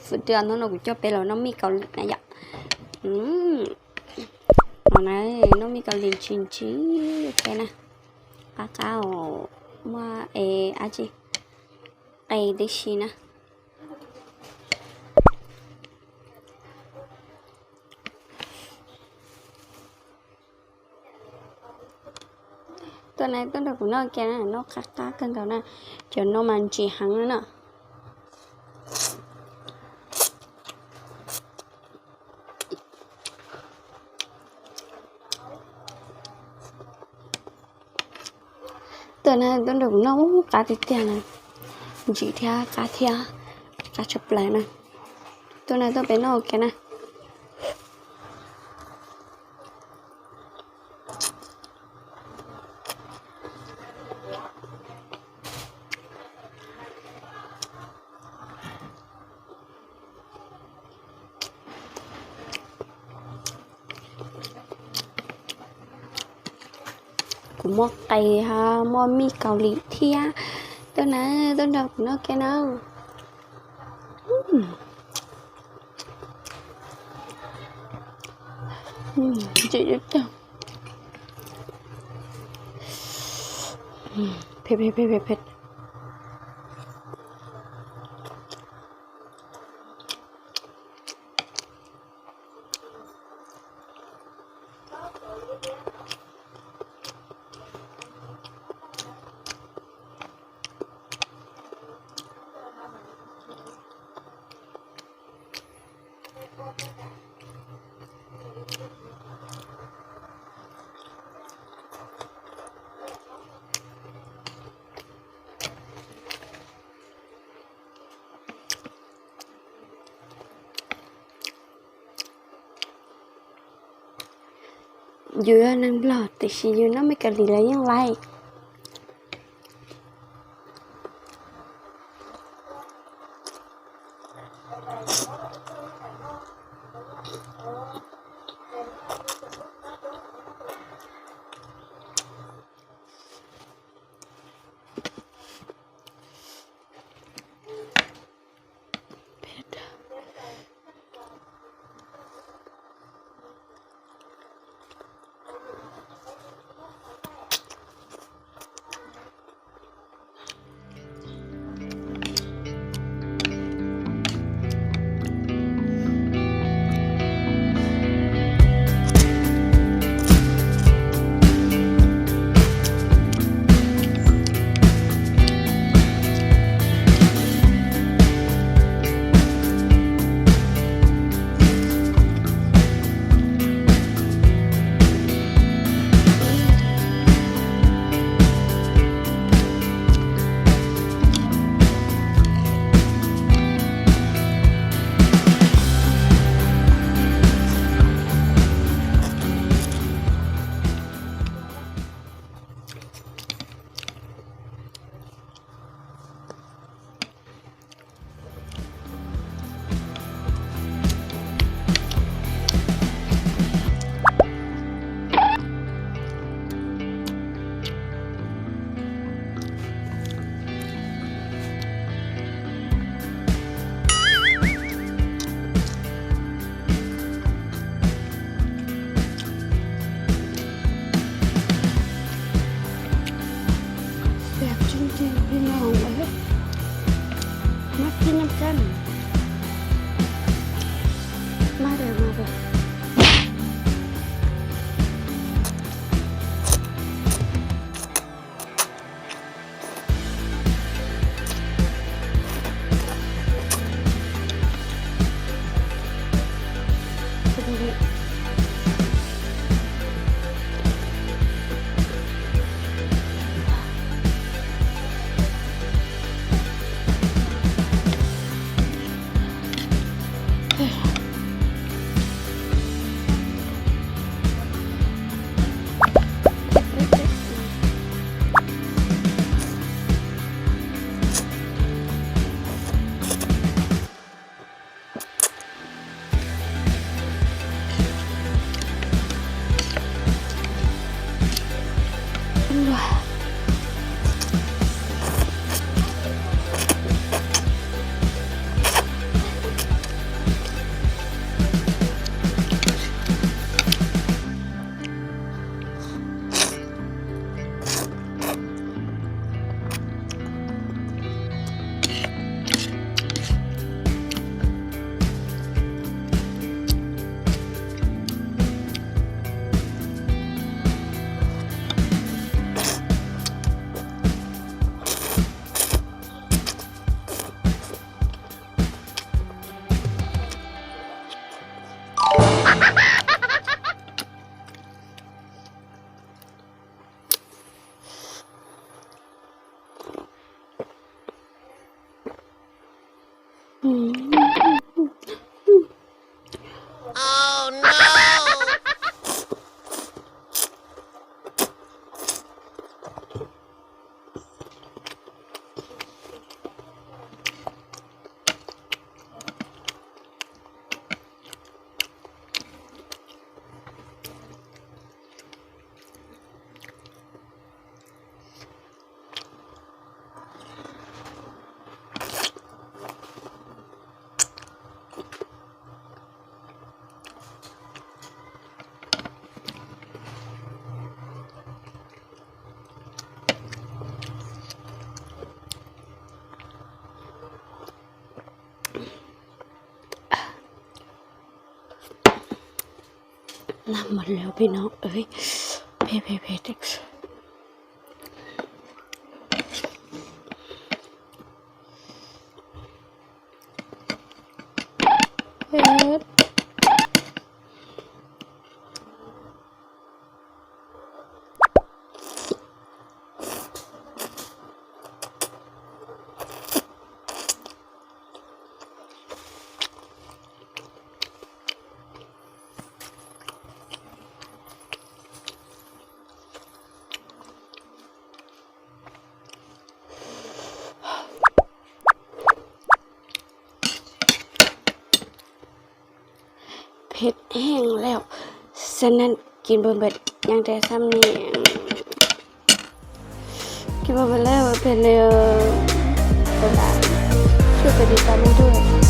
Phở dưa nó, nó cũng cho bé là nó mì cà, này ạ. Ừm. Món này nó mì cà ri chín chín, ok nè. Cacao, mua, ê, à, chi. Ê, tí xì nè. ຕົວໃນ ຕົວດອກເນາະ ແກນະ ເນາະ ຄັກໆ ຄືເກົ່ານະ ຈະເນາະ ມັນຊິຫັງແລ້ວເນາະ. ຕົວນັ້ນ ຕົ້ນດົກເນາະ ກາຕິດຕຽນນະ ຈີເທຍ ກາເທຍ ກາຈະແປນະ ຕົວນັ້ນຕ້ອງເປັນນອກແກນະ. ກູໝໍ້ໄກ່ຫາໝໍ້ໝີ່ເກົາຫຼີເທຍ ໂຕນະ ໂຕນດອກເນາະແກເນາະ. ອືມ ອືມ ເຈັບ ເຈັບ ເຈັບ ອືມ ເຜັດ ເຜັດ ເຜັດ ເຜັດ ເຜັດ. ຢູ່ນຳຫຼອດ ແຕ່ຊິຢູ່ນຳແມ່ກະລີແລ້ວຍັງໄຫຼ. ເຜັດ. ແຊບຈິງໆ ພີ່ນ້ອງເອີຍ ມາກິນນຳກັນ ມາເດີ້ ມາເດີ້. ເປັນຫວັດ. ນ້ຳໝົດແລ້ວພີ່ນ້ອງເອີຍ ເຜັດໆໆ ເຜັດ. ເຜັດແຮງແລ້ວ ສະນັ້ນກິນບໍ່ເບິດ ຍັງແຕ່ສ່ຳນີ້ ກິນບໍ່ເບິດແລ້ວ ເຜັດແລ້ວ ບາຍບາຍ ຊ່ວຍກົດຕິດຕາມໃຫ້ດ້ວຍ.